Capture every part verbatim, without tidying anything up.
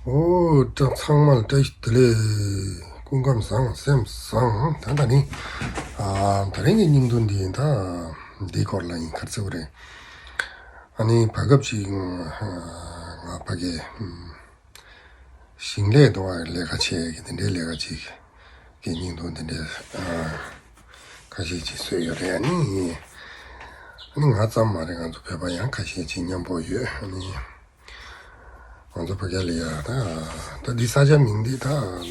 ཨོ་ད་ཚང་མ་ལ་བཀྲ་ཤིས་བདེ་ལེགས། སྐུ་ཁམས་བཟང་། སེམས་བཟང་། ད་ད་ནི་ཨ་ད་རིང་གི་སྙིང་དོན་འདི་ད་འདི་སྐོར་ལ་ཡིན། ག་རེ་ཟེར་དགོས་རེད། ཨ་ནི་བར་སྐབས་ཅིག་ང་ཕ་གི་ཞིང་ལས་དང་ལས་ཀ་བྱེད་ཀྱི་དེ་འདྲའི་ལས་ཀ་ཅིག་གི་སྙིང་དོན་དེ་འདྲའི་ཁ་ཤས་ཅིག་བཟོས་ཡོད་རེད། ཨ་ནི་ཨ་ནི་ང་ཙམ་མ་རེད། ང་ཚོ་བོད་པ་ཡང་ཁ་ཤས་ཅིག་མཉམ་པོ་ཡོད། ཨ་ནི་ང་ཚོ་ཕ་གི་ལ་ཡ་ད་ད་འདི་ས་ཆ་མིང་འདི་ད་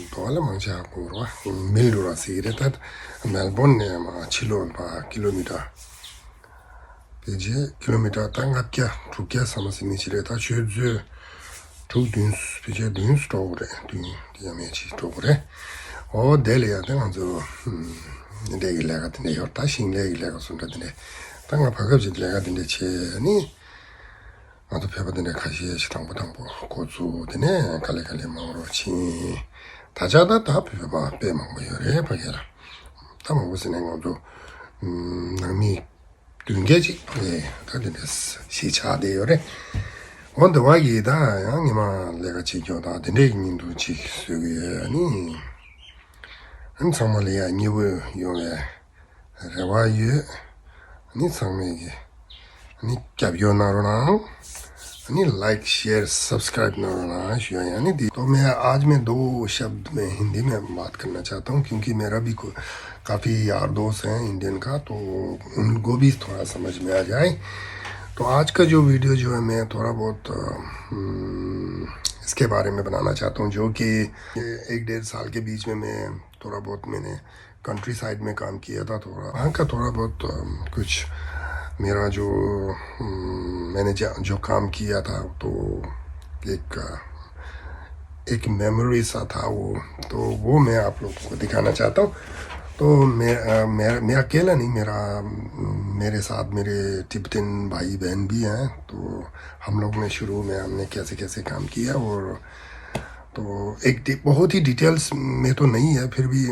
དོ་ལ་མང་ཆེ་ཧ་གོ་ར་མིལ་རུ་ར་ཟེར་གི་རེད། ད་མེལ་བོན་ནས་མ་ཕྱི་ལོགས་ཕ་ཀི་ལོ་མི་ཊར་ཕལ་ཆེར་ཀི་ལོ་མི་ཊར་ད་ལྔ་བརྒྱ་དྲུག་བརྒྱ་ཙམ་ཟིན་ནི་ཅི་རེད། ད་ཆུ་ཚོད་དྲུག་བདུན་ཕལ་ཆེར་བདུན་འགྲོ་གི་རེད། བདུན་དེ་ཡང་མེད་ཅིག་འགྲོ་གི་རེད། ཨོ་དེ་ལ་ཡ་ད་ང་ཚོ་འདི་འདྲའི་གི་ལས་ཀ་དེ་འདྲ་ཡོད། ད་ཞིང་ལས་ཀྱི་ལས་ཀ་སུ་འདྲ་དེ་འདྲ་ད་ང་བར་སྐབས་ཅིག་ལས་ཀ་དེ་འདྲ་བྱས་ནི། ང་ཚོ་བོད་པ་དེ་འདྲ་ཁ་ཤས་ཤིག་དང་པོ་དང་པོ་འགོ་བཙུགས། དེ་ནས་ག་ལེ་ག་ལེ་མང་རུ་ཕྱིན། ད་ཆ་ད་ད་བོད་པ་དཔེ་མང་པོ་ཡོད་རེད་ཕ་གི་ལ། ད་མང་པོ་ཟེར་ནས་ང་ཚོ་ནང་མི་བདུན་བརྒྱད་ཅིག་ཕ་གི་ད་དེ་འདྲ་ཞིག་ཆགས་བསྡད་ཡོད་རེད། འོ་འདི་བ་གི་ད་ཡང་ཉི་མ་ལས་ཀ་བྱེད་རྒྱུ་དང་དེ་འདྲའི་གི་སྙིང་སྡུག་ཅིག་བཟོས་གི་ཡོད། ཨ་ནི་ཨ་ནི་ཚང་མ་ལ་ཡ་མཉེས་པོ་ཡོང་བའི་རེ་བ་ཡོད། ཨ་ནི་ཚང་མས་ཀྱི་ཨ་ནི་རྒྱབ་སྐྱོར་གནང་རོགས་གནང་། ཨ་ནི་like share subscribe གནང་རོགས་གནང་ཞུ་ཡ་ཡིན། ཨ་ནི་དེ तो मैं आज मैं दो शब्द में हिंदी में बात करना चाहता हूँ, क्योंकि मेरा भी को- काफ़ी यार दोस्त हैं इंडियन का, तो उनको भी थोड़ा समझ में आ जाए। तो आज का जो वीडियो जो है, मैं थोड़ा बहुत अम, इसके बारे में बनाना चाहता हूँ, जो कि एक डेढ़ साल के बीच में मैं थोड़ा बहुत मैंने कंट्री साइड में काम किया था, थोड़ा वहाँ का थोड़ा बहुत अम, कुछ मेरा जो अम, मैंने जा- जो काम किया था, तो एक अ, एक मेमोरी सा था वो, तो वो मैं आप लोगों को दिखाना चाहता हूँ। तो मैं अ, मैं मैं अकेला नहीं, मेरा अम, मेरे साथ मेरे तिब्बतन भाई बहन भी हैं। तो हम लोग ने शुरू में हमने कैसे कैसे काम किया, और तो एक डि- बहुत ही डिटेल्स में तो नहीं है, फिर भी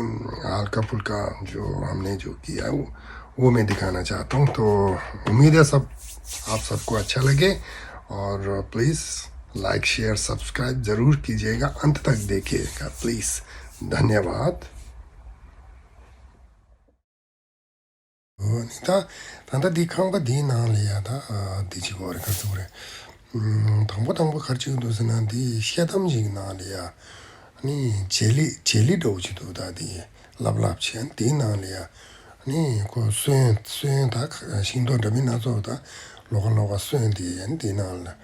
हल्का फुल्का जो हमने जो किया है, वो वो मैं दिखाना चाहता हूँ। तो उम्मीद है सब आप सबको अच्छा लगे, और प्लीज़ लाइक शेयर सब्सक्राइब ज़रूर कीजिएगा, अंत तक देखिएगा प्लीज़। धन्यवाद। ཨོ་ནི་ད་ད་ལྟ་འདི་ཁང་པ་འདིའི་ནང་ལ་ཡ་ད་འདི་ཅིག་གོ་རེ་ག་ཚོད་རེད། དང་པོ་དང་པོ་ག་རེ་བྱེད་ཀྱི་འདུག་ཟེར་ན། འདི་ཤེལ་དམ་ཅིག་ནང་ལ་ཡ་ནི་ཇེ་ལི་ཇེ་ལི་འདྲ་བོ་ཅིག་འདུག་ད་འདི་ལབ་ལབ་བྱས། འདིའི་ནང་ལ་ཡ་ནི་ཁོ་སོན་སོན་ད་ཤིང་ཏོག་འདྲ་མིན་སྣ་ཚོགས་ད་ལོགས་ཀ་ལོགས་ཀ་སོན་འདི་ཡ་འདིའི་ནང་ལ་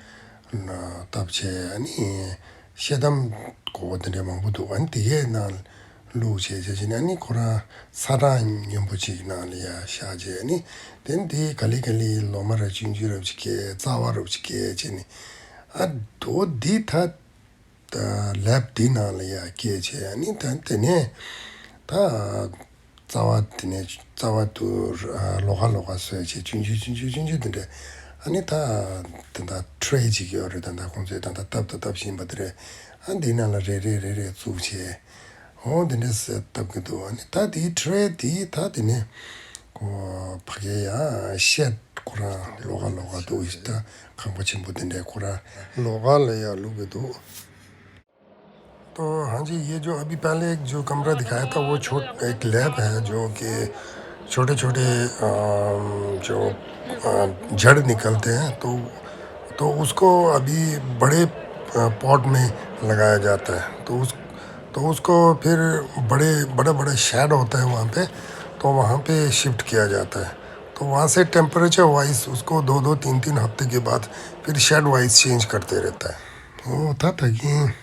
བཏབ་བྱས། ནི་ཤེལ་དམ་གོ་བ་འདི་འདྲ་མང་པོ་འདུག་ཨ་ནི་དེ་གའི་ནང་བླུགས་བྱས་བྱས་བྱས་ནས་ནི་ཁོ་རང་ཚ་གྲང་སྙོམས་པོ་ཅིག་ནང་ལ་ཡ་བཞག་བྱས་ནི་དེ་ནི་དེ་ག་ལེ་ག་ལེ་ལོ་མ་ར་ཆུང་ཆུང་རབ་ཅིག་གས་རྩ་བ་རབ་ཅིག་གས་བྱས་ནི་ཨ་དོ་འདི་ད་ལེབ་འདི་ནང་ལ་ཡ་སྐྱེས་བྱས་ནི་ད་དེ་ནས་ད་རྩ་བ་དེ་ནས་རྩ་བ་དུ་ལོགས་ཀ་ལོགས་ཀ་བཟོས་བྱས་ཆུང་ཆུང་ཆུང་ཆུང་ཆུང་ཆུང་དེ་འདྲས། ཨ་ནི་ད་དེ་འདྲ་ཊི་རེ་ཅིག་ཡོད་རེད། ད་ད་ཁོང་ཚོས་ད་ད་བཏབ་ད་བཏབ་བཞིན་པ་དེ་རེད། ཨ་འདི་ནང་ལ་རེ་རེ་རེ་རེ་བཙུགས་བྱས། ཨོ་དེ་འདྲས་བཏབ་གི་འདུག་ཨ་ནི་ད་དེའི་ཊི་རེ་དེ་ད་དེ་ནས་ཁོ་ཕ་གི་ཡ་ཤེད་ཁོ་རང་ལོགས་ཀ་ལོགས་ཀ་འདུག་ད་ཁང་པ་ཆེན་པོ་དེ་འདྲས་ཁོ་རང་ལོགས་ཀ་ལ་ཡ་བླུགས་གི་འདུག तो हाँ जी, ये जो अभी पहले एक जो कमरा दिखाया था, वो छोट एक लैब है, जो कि छोटे छोटे अम, जो अ, जड़ निकलते हैं, तो तो उसको अभी बड़े अ, पॉट में लगाया जाता है। तो उस तो उसको फिर बड़े बड़े बड़े शेड होता है वहाँ पे, तो वहाँ पे शिफ्ट किया जाता है। तो वहाँ से टेम्परेचर वाइज उसको दो दो तीन तीन हफ्ते के बाद फिर शेड वाइज चेंज करते रहता है। वो था था कि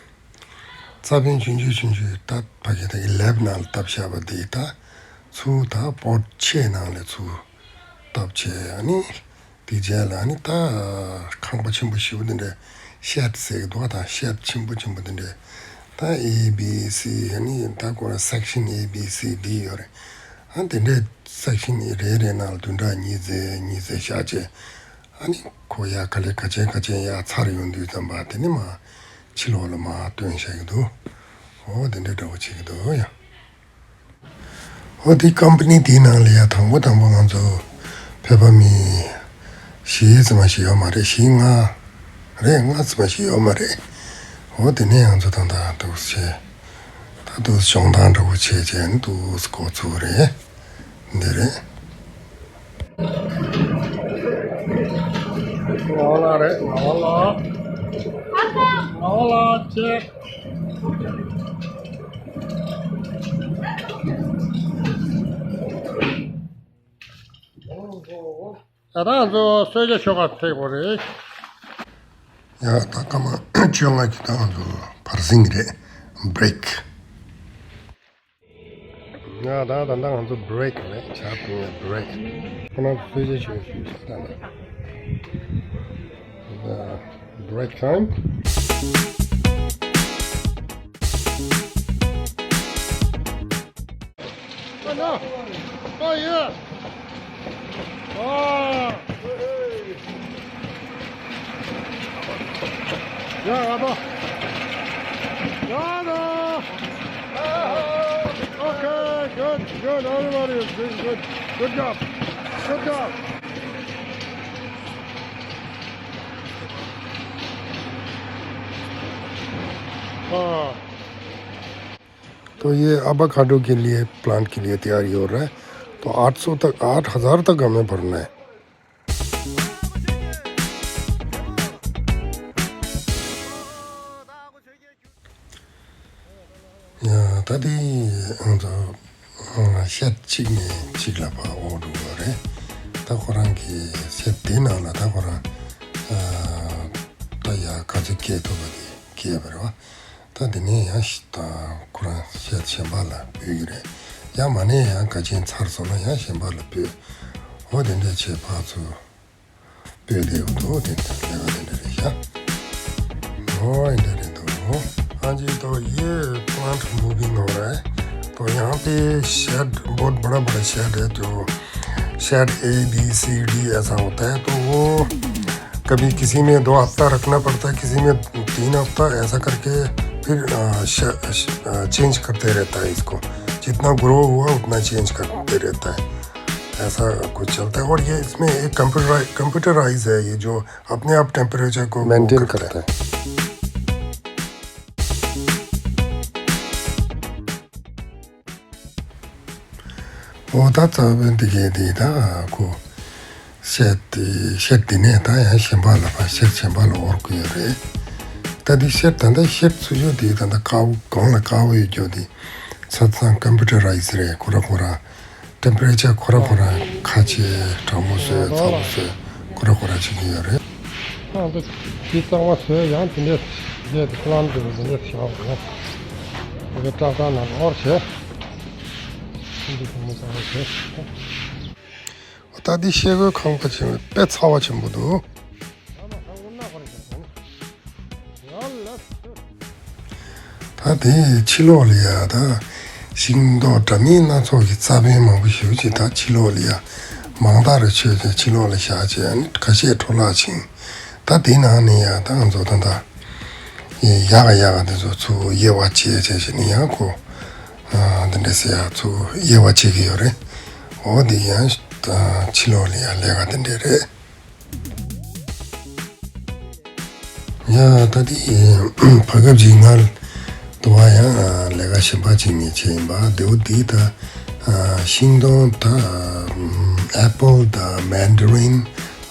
ཚ་བོན་ཆུང་ཆུང་ཆུང་ཆུང་ད་ཕ་གི་ད་གི་ལེབ་ནང་ལ་བཏབ་བཞག་པ་དེ་ད་ཚུར་ད་པོཊ་ཆེ་ནང་ལ་ཚུར་བཏབ་བྱས། ཨ་ནི་དེ་རྗེས་ལ་ཨ་ནི་ད་ཁང་པ་ཆེན་པོ་ཞེ་པོ་དེ་འདྲ་ཤེད་ཟེར་གི་འདུག་ད་ཤེད་ཆེན་པོ་ཆེན་པོ་དེ་འདྲ་ད་ཨེ་བི་སི་ཨ་ནི་ད་ཁོ་ར་སེག་ཤན་ཨེ་བི་སི་ཌི་ཡོད་རེད། ཨ་དེ་འདྲའི་སེག་ཤན་རེ་རེ་ནང་ལ་བདུན་ཕྲག་གཉིས་ཙམ་གཉིས་ཙམ་བཞག་བྱས། ཨ་ནི་ཁོ་ཡ་ག་ལེ་ག་ཅན་ག་ཅན་ཡ་ཚར་ཡོང་དུས་ཙམ་པ་དེ་ནི་མ་ཕྱི་ལོགས་ལ་མ་སྟོན་བཞག་གི་འདུག་འོ་དེ་འདྲ་འདྲ་བོ་བྱེད་ཀྱི་འདུག་ཡ། འོ་དེ་ཀམ་པ་ནི་དེའི་ནང་ལ་ཡ་དང་པོ་དང་པོ་ང་ཚོ་བོད་པ་མི་བཞི་ཙམ་ཞིག་ཡོད་མ་རེད། བཞི་ལྔ་རེད། ལྔ་ཙམ་ཞིག་ཡོད་མ་རེད། འོ་དེ་ནས་ང་ཚོ་ད་ལྟ་འདུག་སེ་བྱས། ད་འདུག་སེ་སྦྱོང་བརྡར་འདྲ་བོ་བྱས་བྱས་ནས་འདུག་སེ་འགོ་ཚུགས་རེད། འདི་རེད། ང་བ་ལགས་རེད། ང་བ་ལགས། ང་བ་ལགས་ཅེ། ད་ང་ཚོ་གསོལ་ཇ་མཆོད་གར་ཕེབས་དགོས་རེད། ཡ་ད་སྐར་མ་བཅོ་ལྔ་གི་ད་ང་ཚོ་བར་གསེང་རེད། བྷི་རེག་ཡ་ད་ད་ད་ང་ཚོ་བྷི་རེག་རེད། ཆར་པ་བྷི་རེག་ཁོ་ན་གསོལ་ཇ་མཆོད་ཞུས་ཤག་ད་ད་བྷི་རེག་ཊའིམ། Oh, no. Oh, yeah. Oh. Yeah, Abba. Yeah, no. Okay, good, good. Everybody is doing good. Good job. Good job. Oh. तो ये एवोकाडो के लिए प्लांट के लिए तैयारी हो रहा है। तो आठ सौ तक, आठ हज़ार तक हमें भरना है। ཡ་ད་དེ་ང་ཚོ་ཤེད་གཅིག་ནས་གཅིག་ལ་ཕར་འོང་འགྲོ་གི་རེད། ད་ཁོ་རང་གི་ཤེད་དེ་ནང་ལ་ད་ཁོ་རང་ད་ཡ་ག་ཚོད་སྐྱེལ་ཐུབ་པ་དེ་སྐྱེལ་བ་རེད་བ། ད་དེ་ནས་ཡང་ཤི་ད་ཁོ་རང་ཤེད་གཞན་པ་ལ་སྤོས་ཀྱི་རེད། ཡང་མ་ནས་ཡང་ག་ཅན་ཚར་སོང་ན་ཡང་གཞན་པ་ལ་སྤོས། འོ་དེ་འདྲས་བྱས་ཕར་ཚུར་སྤོས་བསྡད་ཡོད་འདུག་དེ་འདྲ་ལས་ཀ་དེ་འདྲ་རེད་ཤག་འོ་འདྲ་རེད་འདུག हाँ जी, तो ये प्लांट मूविंग हो रहा है। तो यहाँ पे शेड, बहुत बड़ा बड़ा शेड है, जो shed A B C D ऐसा होता है। तो वो कभी किसी में दो हफ्ता रखना पड़ता है, किसी में तीन हफ्ता, ऐसा करके फिर अ, श, श, अ, चेंज करते रहता है इसको। जितना ग्रो हुआ उतना चेंज करते रहता है, ऐसा कुछ चलता है। और ये इसमें एक कंप्यूटर कंप्यूटराइज है, ये जो अपने आप टेम्परेचर को वो मेंटेन करता है। करता है। འོ་ད་རྩ་བའི་འདི་གའི་འདི་ད་ཁོ་ཤེད་དེ་ཤེད་དེ་ནས་ད་ཡང་གཞན་པ་ལ་ཕར་ཤེད་གཞན་པ་ལ་འོར་དགོས་ཡོད་རེད། ད་འདི་ཤེད་ད་ད་ཤེད་ཚུར་ཡོད་དེ་ད་ད་དཀར་པོ་གང་ལ་དཀར་པོ་ཡོད་རྒྱུ་དེ་ཚ་ཚང་ཀམ་པུ་ཊར་རའི་ཛི་རེད། ཁོ་ར་ཁོ་ར་ཊེམ་པ་རེ་ཅར་ཁོ་ར་ཁོ་ར་ཁ་ཆེ་གྲང་མོ་བཟོས་ཚ་པོ་བཟོས་ཁོ་ར་ཁོ་ར་བྱེད་ཀྱི་ཡོད་རེད། ཨ་འདི་དེ་གཙང་མ་བཟོས་ཡང་དེ་འདྲས་བཟོས་དེ་ཁོ་རང་འདི་འདི་འདྲས་བྱས་པ་རེད། དེ་ག་བཀྲག་མདངས་ནང་ནོར་བྱས། འདི་གཙང་མ་གཙང་མ་བཟོས། ད་འདི་ཤེལ་སྒོའི་ཁང་པ་ཆེན་པོ་དཔེ་ཚ་བ་ཆེན་པོ་འདུག་ད་དེ་ཕྱི་ལོགས་ལ་ཡ་ད་ཤིང་ཏོག་འདྲ་མིན་སྣ་ཚོགས་ཀྱི་རྩྭ་ཕན་མང་པོ་ཞེ་པོ་ཅིག་ད་ཕྱི་ལོགས་ལ་ཡ་མང་དག་རེ་ཆོད་ཅིག་ཕྱི་ལོགས་ལ་བཞག་ཅིག་ཨ་ནི་ཁ་ཤས་འཕྲོ་བརླག་ཕྱིན། ད་དེ་ནང་ནས་ཡ་ད་ང་ཚོ་ད་ད་ཡ་ག་ཡ་ག་དེ་ཚོ་ཚུར་དབྱེ་བ་ཕྱེ་བྱས་བྱས་ནས་ཡང་ཁོ་འདི་འདྲས་ཟེར་ཡ་ཚུར་དབྱེ་བ་ཕྱེ་གི་ཡོད་རེད། འོ་དེ་ཡང་ཕྱི་ལོགས་ལ་ཡ་ལས་ཀ་དེ་འདྲས་རེད། ཡ་ད་དེ་བར་སྐབས་ཅིག་ང་དུ་བ་ཡང་ལས་ཀ་གཞན་པ་ཅིག་ངས་བྱས་ཡིན་པ། དེའུ་དེ་ད་ཤིང་སྡོང་ད་ཨེ་པལ་ད་མན་ཌ་རིན་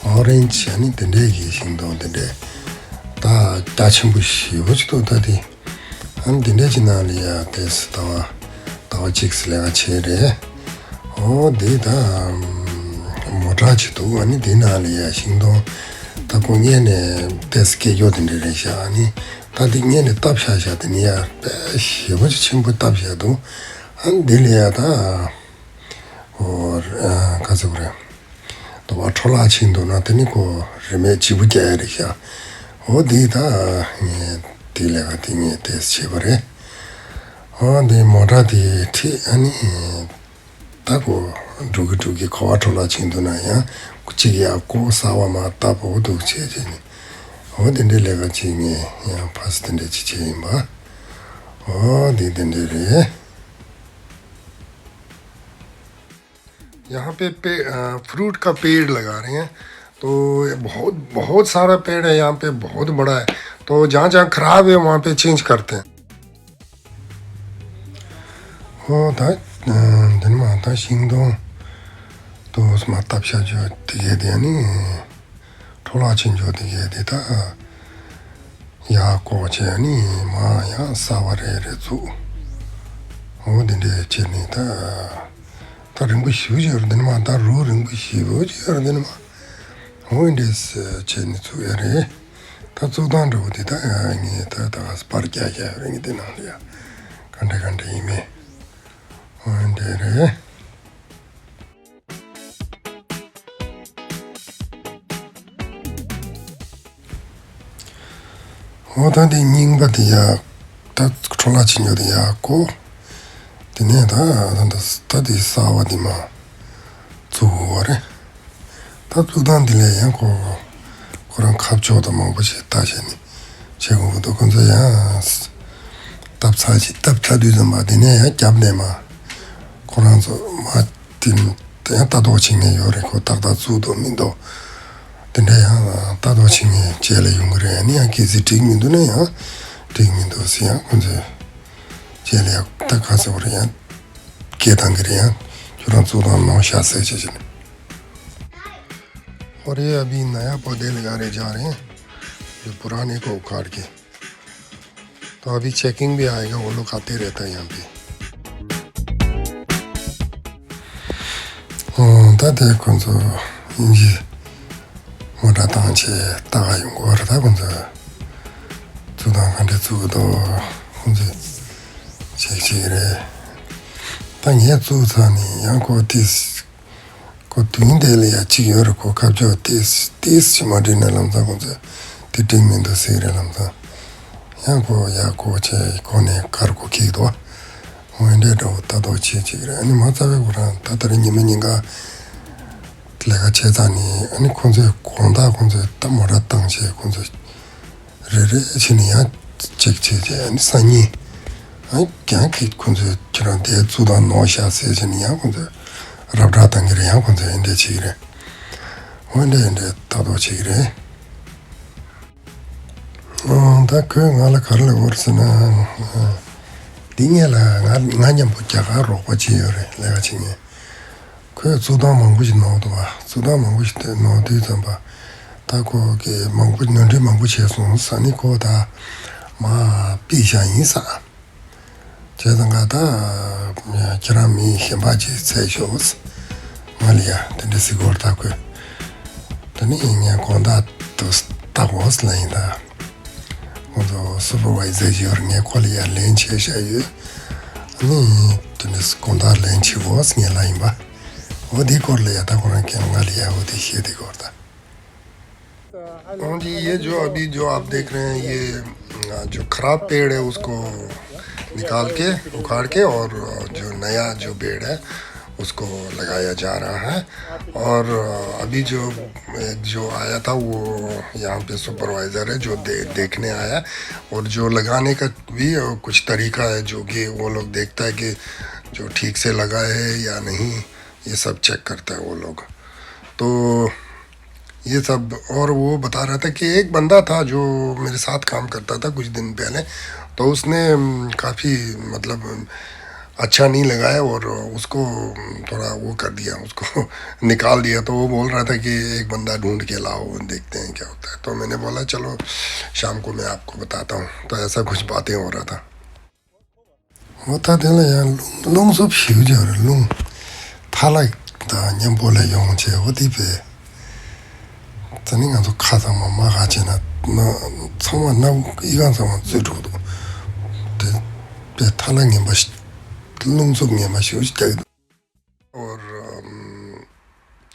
ཨོ་རེན་ཇི་ཨ་ནི་དེ་འདྲས་ཀྱི་ཤིང་སྡོང་དེ་འདྲས་ད་རྒྱ་ཆེན་པོ་ཞེ་པོ་ཅིག་འདུག་ད་དེ། ཨ་ནི་འདི་འདྲས་ཀྱི་ནང་ལ་ཡ་ཏེས་ཟླ་བ་ཟླ་བ་གཅིག་ཙམ་ལས་ཀ་བྱས་རེད། ཨོ་འདི་ད་མོ་ཊ་ཅིག་འདུག་ཨ་ནི་འདི་ནང་ལ་ཡ་ཤིང་སྡོང་ད་ཁོ་སྔས་ནས་ཏེས་སྐད་ཀྱོག་དེ་འདྲས་རེད་ཤག་ཨ་ནི་ད་འདི་སྔས་ནས་བཏབ་བཞག་བཞག་དེ་ནི་ཡ་དཔེ་ཞེ་པོ་ཅིག་ཆེན་པོ་བཏབ་བཞག་འདུག་ཨ་ནི་འདི་ལ་ཡ་ད། ཨོ། ཨ། ག་ཚོད་རེད། དུ་བ་འཕྲོ་བརླག་ཕྱིན་འདུག་ན་དེ་ནི་ཁོ་རིན་མེད་བྱིས་པོ་རྒྱག་ཡ་རེད་ཤག་འོ་འདི་ད་ངས་དེ་ལས་ཀ་དེ་ངས་ཏེས་བྱས་པ་རེད། འོ་འདི་མོ་ཊ་དེ་ཁྲིད་ཨ་ནི་ད་ཁོ་འགྲོ་གི་འགྲོ་གི་ག་བ་འཕྲོ་བརླག་ཕྱིན་འདུག་ན་ཡང་གཅིག་ཡ་ཀོ་གསར་བ་མ་བཏབ་འོ་འདུག་བྱས་བྱས་ནི་འོ་དེ་འདྲའི་ལས་ཀ་ཅིག་ངས་ཡང་ཕར་ཚུར་དེ་འདྲ་ཅིག་བྱས་ཡིན་པ། འོ་འདི་དེ་འདྲ་རེད། यहाँ पे पे, अ, फ्रूट का पेड़ लगा रहे हैं। तो ये बहुत, बहुत सारा पेड़ है यहाँ पे, बहुत बड़ा है। तो जहाँ जहाँ खराब है, वहाँ पे चेंज करते हैं। ཨོ་ད། འདི་ནི་མ་ད་ཤིང་སྡོང་དུ་མ་བཏབ་བྱ་རྒྱུ་དེ་གས་དེ་ནི་འཕྲོ་བརླག་ཕྱིན་རྒྱུ་དེ་གས་དེ་ད་ཡག་གོ་བྱས་ནི་མ་ཡང་གསར་པ་རེ་རེ་བཙུགས། ཨོ་དེ་འདྲས་བྱས་ནི་ད་ད་རིང་པོ་ཞེ་པོ་ཅིག་ཡོད་རེད། འདི་ནི་མ་ད་རུ་རིང་པོ་ཞེ་པོ་ཅིག་ཡོད་རེད། འདི་ནི་མ་ཨོ་འདྲས་བྱས་ནི་བཙུགས་ཡོད་རེད། ད་བཙུགས་སྟངས་འདྲ་བོ་དེ་ད་ཡ་ངས་ད་ད་པར་རྒྱག་རྒྱག་རེད། ངས་དེ་ནང་ལ་ཡ་ག་འདྲ་ག་འདྲ་ཡིན་མིན། འོ་འདི་རེད། འོ་ད་འདི་རྙིང་པ་དེ་ཡ་ད་འཕྲོ་བརླག་ཕྱིན་ཡོད་དེ་ཡ་གོ། དེ་ནས་ད་ད་ད་འདི་གསར་པ་འདི་མ་བཙུགས་དགོས་པ་རེད། ད་བཙུགས་སྟངས་འདི་ལས་ཡང་ཁོ་ཁོ་རང་ཁ་ཕྱོགས་དང་མང་པོ་ཞིག་ལྟ་བྱས་ནས་བྱེད་དགོས་ཀྱི་འདུག་ཁོ་ཚོ་ཡང་བཏབ་ཚར་ཞིག་བཏབ་ཚར་དུས་ཙམ་པ་དེ་ནས་ཡང་རྒྱབ་ནས་མ་ཁོ་རང་ཚོ་མ་དེ་ཡང་ལྟ་རྟོག་བྱེད་མཁན་ཡོད་རེད། ཁོ་ཏག་ཏག་བཙུགས་འདུག་མི་འདུག་དེ་འདྲ་ཡང་ལྟ་རྟོག་བྱེད་མཁན་རྗེས་ལ་ཡོང་གི་རེད། ཨ་ནི་ཡང་གལ་སྲིད་འགྲིག་མི་འདུག་ན་ཡང་འགྲིག་མི་འདུག་ཟེར་ཡང་ཁོ་ཚོས་རྗེས་ལ་ཡང་ད་ག་ཟེར་བ་རེད། ཡང་སྐད་བཏང་གི་རེད། ཡང་ཁྱོད་རང་བཙུགས་དང་ནོར་ཤག་ཟེར་བྱས་བྱས་ནས། और ये अभी नया पौधे लगा रहे जा रहे हैं, जो पुराने को उखाड़ के। तो अभी चेकिंग भी आएगा, वो लोग आते रहता है यहाँ पे। ད་དེ་ཁོང་ཚོ་དབྱིན་ཇི་མོ་ཊ་བཏང་བྱས་ལྟ་ག་ཡོང་གི་ཡོད་རེད། ད་ཁོང་ཚོ་བཙུགས་སྟངས་ག་འདྲ་བཙུགས་འདུག་ཁོང་ཚོས་ཅེག་བྱེད་ཀྱི་རེད། ད་ངས་བཙུགས་ཚར་ནས་ཡང་ཁོ་དེ་ཁོ་དུས་དེ་ལ་ཡ་གཅིག་ཡོད་རེད། ཁོ་ཁ་ཕྱོགས་ཏིས་ཏིས་ཞིག་མ་འགྲིག་ན་ལམ་སང་ཁོ་ཚོས་དེ་འགྲིག་མི་འདུག་ཟེར་གི་རེད། ལམ་སང་ཡང་ཁོ་ཡ་ཁོ་ཆེ་ཁོ་ནས་ཀར་ཁོ་ཁེག་འདུག་འོ་འདྲའི་འདྲ་བོ་ལྟ་རྟོག་བྱེད་ཅིག་རེད། ཨ་ནི་མ་རྩ་བའི་ཁོ་རང་ད་ལྟ་རེ་ཉི་མ་ཉིན་ག་ལས་ཀ་བྱས་ཚར་ནས་ཨ་ནི་ཁོ་ཚོས་དགོང་དག་ཁོ་ཚོས་ད་མོ་ཊ་བཏང་བྱས་ཁོ་ཚོས། རེ་རེ་བྱས་ནས་ཡང་ཅིག་བྱས་བྱས་ནས་སང་ཉིན་ཨ་ཀྱང་གི་ཁོ་ཚོས་ཁྱེད་རང་དེ་བཙུགས་དང་ནོར་ཤག་ཟེར་བྱས་ནས་ཡང་ཁོ་ཚོས་རབ་བསྒྲགས་བཏང་གི་རེད། ཡང་ཁོ་ཚོས་འདི་འདྲ་བྱེད་ཀྱི་རེད། འོ་འདྲ་འདྲ་ལྟ་རྟོག་བྱེད་ཀྱི་རེད། ཨོ་ད་ཁོས་ང་ལ་ག་རེ་ལབ་ཡོད་རེད་ཟེར་ན། འདི་སྔོན་ལ་ང་ང་མཉམ་པོ་རྒྱ་གར་རོགས་པ་བྱས་ཡོད་རེད། ལས་ཀ་བྱེད་མཁན། ཁོས་བཙུགས་སྟངས་མང་པོ་ཞིག་ནོར་འདུག་བ། བཙུགས་སྟངས་མང་པོ་ཞིག་དེ་ནོར་དུས་ཙམ་པ། ད་ཁོ་གིས་མང་པོ་ནོར་འཁྲུལ་མང་པོ་བྱས་སོང་ཟེར་ནས་ཁོ་ད་མ་ཕུད་བཞག་ཡིན་ས། བྱས་ཙང་ག་ད་ཁྱེད་རང་མི་གཞན་པ་ཅིག་བཙལ་ཤོག་ཟེར། ང་ལ་ཡ་དེ་འདྲ་ཟེར་གི་ཡོད་རེད། ད་ཁོས་དེ་ནི་ངས་དགོང་དག་ཏུ་ལྟ་དགོས་ཟེར་ལབ་ཡིན་ད། ཁོང་ཚོ་སུ་པར་ཝའི་ཛར་ཡོད་རེད། ངས་ཁོ་ལ་ཡ་ལན་བྱས་བཞག་ཡོད། ཨ་ནི་དེ་ནས་དགོང་དག་ལན་བྱེད་དགོས་ངས་ལབ་ཡིན་པ། འོ་དེའི་སྐོར་ལ་ཡ་ད་ཁོ་རང་གིས་ང་ལ་ཡ་འོ་དེ་བཤད་དེ་སྐོར་ད། हाँ जी, ये जो अभी जो आप देख रहे हैं, ये अ, जो खराब पेड़ है, उसको निकाल के, उखाड़ के, और अ, जो नया जो पेड़ है, उसको लगाया जा रहा है। और अ, अभी जो एक जो आया था, वो यहाँ पे सुपरवाइजर है, जो दे, देखने आया, और जो लगाने का भी अ, कुछ तरीका है, जो कि वो लोग देखता है कि जो ठीक से लगा है या नहीं, ये सब चेक करता है वो लोग। तो ये सब, और वो बता रहा था कि एक बंदा था जो मेरे साथ काम करता था कुछ दिन पहले, तो उसने, उम, काफ़ी, मतलब, अच्छा नहीं लगाया और उसको, उम, थोड़ा वो कर दिया, उसको निकाल दिया। तो वो बोल रहा था कि एक बंदा ढूंढ के लाओ, देखते हैं क्या होता है। तो मैंने बोला, "चलो, शाम को मैं आपको बताता हूँ।" तो ऐसा कुछ बातें हो रहा था। འོ་ད་དེ་ལ་ཡང་རླུང་རླུང་འཚུབ་ཞེ་པོ་ཅིག་ཡོད་རེད། རླུང་ཐལ་བ་དང་མཉམ་པོ་ལ་ཡོང་བྱས། འོ་དེ་བས་ད་ནི་ང་ཚོ་ཁ་ཚང་མ་མ་ཁ་བྱས་ན་ན་ཚང་མ་སྣ་ཁུག་ཨི་ཁ་ཚང་མ་རྩུབ་འགྲོ་འདུག་དེ་བས་ཐལ་བ་ངན་པ་ཞིག་རླུང་འཚུབ་ངན་པ་ཞེ་པོ་ཅིག་རྒྱག་གི་འདུག और अम,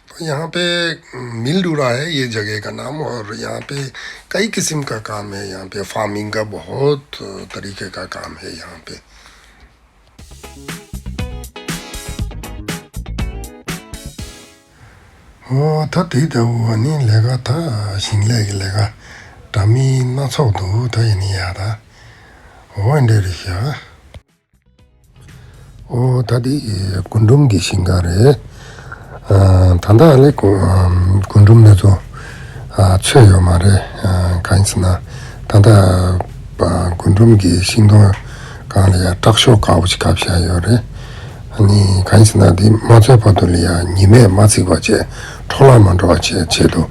तो यहाँ पे मिल डूरा है ये जगह का नाम, और यहाँ पे कई किस्म का काम है। यहाँ पे फार्मिंग का बहुत तरीके का काम है यहाँ पे। ཨོ་ད་དེ་ལྟ་བུ་ནི་ལས་ཀ་ད་ཞིང་ལས་ཀྱི་ལས་ཀ་འདྲ་མིན་སྣ་ཚོགས་འདུག་ད་ཡིན་ནི་ཡ་ད། ཨོ་འདྲ་རེད་ཤག་ཨོ་ད་དེ་རྒུན་འབྲུམ་གྱི་ཞིང་ཁ་རེད། ཨ་ད་ལྟ་ཨ་ལེ་རྒུན་རྒུན་འབྲུམ་དེ་ཚོ་ ཨ་ཚོད་ཡོད་མ་རེད། ཨ་གང་ཡིན་ཟེར་ན་ད་ལྟ་ཨ་རྒུན་འབྲུམ་གྱི་ཤིང་སྡོང་སྒང་ལ་ཡ་དྲག་ཤོས་དཀར་པོ་ཅིག་བཀབ་བཞག་ཡོད་རེད། ཨ་ནི་གང་ཡིན་ཟེར་ན་འདི་མ་ཚོས་བར་དུ་ལ་ཡ་ཉི་མས་མ་ཚིག་པ་བྱས་འཕྲོ་བརླག་མ་འགྲོ་བ་བྱས་ཆེད་དུ་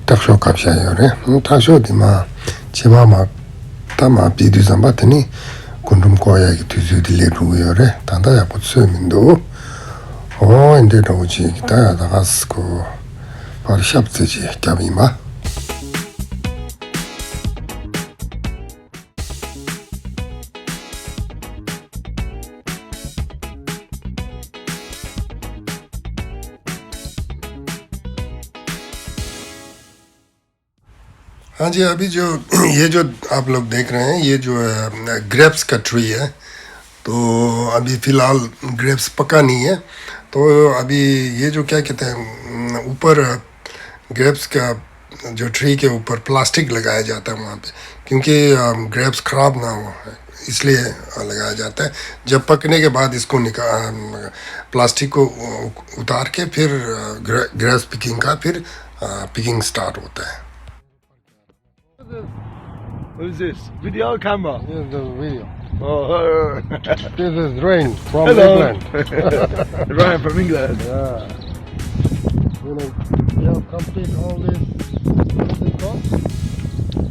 དྲག་ཤོས་བཀབ་བཞག་ཡོད་རེད། ཨ་དྲག་ཤོས་འདི་མ་ཕྱི་མ་མ་ད་མ་བྱེད་དུས་ཙམ་པ་དེ་ནི་རྒུན་འབྲུམ་བཀོག་ཡག་གི་དུས་ཚོད་དེ་སླེབས་འགྲོ་གི་ཡོད་རེད། ད་ལྟ་ཡག་པོ་ཚོད་མི་འདུག་ཨོ་ཨེ་འདྲའི་འདྲ་བོ་ཅིག་ད་ཡ་ད་ག་སི་ཀོ་པར་ཤབ་ཙེ་ཅིག་བརྒྱབ་ཡིན་པ། हाँ जी, अभी जो ये जो आप लोग देख रहे हैं, ये जो है ग्रेप्स का ट्री है। तो अभी फिलहाल ग्रेप्स पका नहीं है। तो अभी ये जो क्या कहते हैं, ऊपर ग्रेप्स का जो ट्री के ऊपर प्लास्टिक लगाया जाता है वहाँ पे, क्योंकि ग्रेप्स ख़राब ना हो, इसलिए लगाया जाता है। जब पकने के बाद इसको निका प्लास्टिक को उतार के फिर ग्रेप्स पिकिंग का फिर पिकिंग स्टार्ट होता है। What is this? Video camera? Here's the video. Oh, this is Rain from England. Rain from England. Yeah. You know, we have complete all this, what is it called?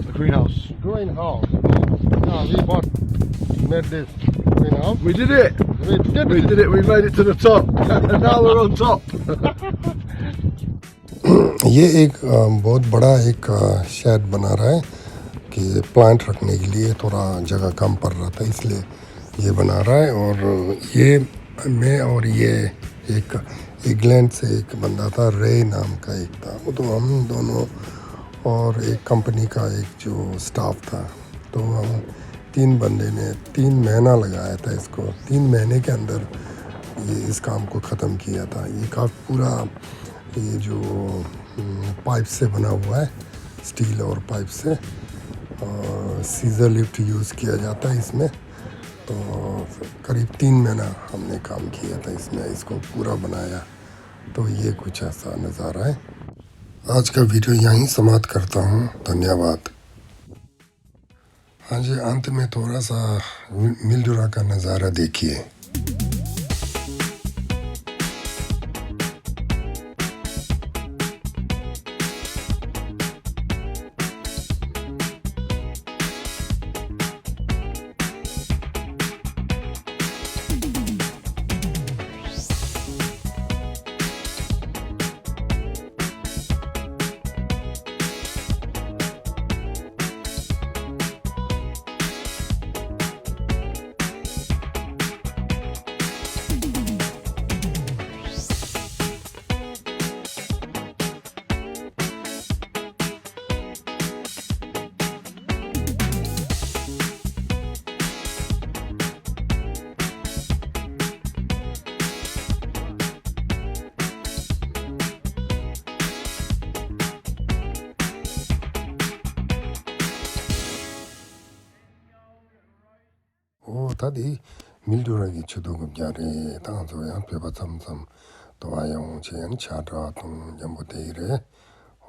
The greenhouse. Greenhouse. Yeah, we bought, made this greenhouse. We did it. We did it. We did it. We made it to the top. Now we're on top. ये एक बहुत बड़ा एक शेड बना रहा है कि प्लांट रखने के लिए, थोड़ा जगह कम पड़ रहा था, इसलिए ये बना रहा है। और ये मैं और ये एक इंग्लैंड से एक बंदा था, रे नाम का एक था, वो तो हम दोनों और एक कंपनी का एक जो स्टाफ था, तो हम तीन बंदे ने तीन महीना लगाया था इसको। तीन महीने के अंदर ये इस काम को ख़त्म किया था। ये काफ़ी पूरा ये जो पाइप से बना हुआ है, स्टील और पाइप से, और सीजर लिफ्ट यूज़ किया जाता है इसमें। तो करीब तीन महीना हमने काम किया था इसमें, इसको पूरा बनाया। तो ये कुछ ऐसा नज़ारा है। आज का वीडियो यहीं समाप्त करता हूँ। धन्यवाद। हाँ जी, अंत में थोड़ा सा मिल्डुरा का नज़ारा देखिए। ཨོ་ད་དེ་མིལ་ཌུ་ར་གི་ཆུ་ཐོག་གི་བརྒྱ་རེད། ད་ང་ཚོ་ཡང་བོད་པ་མཚམས་མཚམས་དུ་བ་ཡོང་བྱས་ཡང་ཆ་འདྲ་བ་དང་མཉམ་པོ་དེ་ཡི་རེད།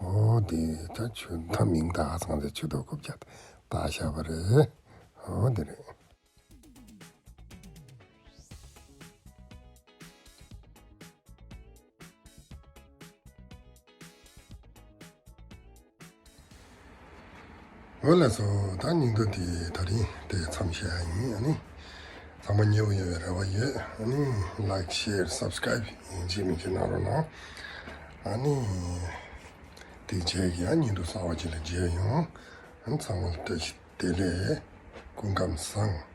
ཨོ་དེ་ད་ཆུ་ད་མིང་ད་ཧ་ཚང་དེ་ཆུ་ཐོག་གི་བརྒྱ་ད་ཤ་བ་རེད། ཨོ་དེ་རེད། འོ་ལགས་སོ། ད་སྙིང་དོན་དེ་ད་རིང་དེ་མཚམས་བཞག་ཡིན། ཨ་ནི་ཚང་མ་མཉེས་པོ་ཡོང་བའི་རེ་བ་ཡོད། ཨ་ནི་ལའིཀ་ཤེར་སབ་སི་ཀ་རེབ་ཡིན་གཅིག་མིན་གཅིག་གནང་རོགས་གནང་། ཨ་ནི་དེ་རྗེས་ཀྱི་ཨ་ཉིན་དུ་གསར་བ་ཅིག་ལ་མཇལ་ཡོང་། ཨ་ནི་ཚང་མ་ལ་བཀྲ་ཤིས་བདེ་ལེགས། སྐུ་ཁམས་བཟང་།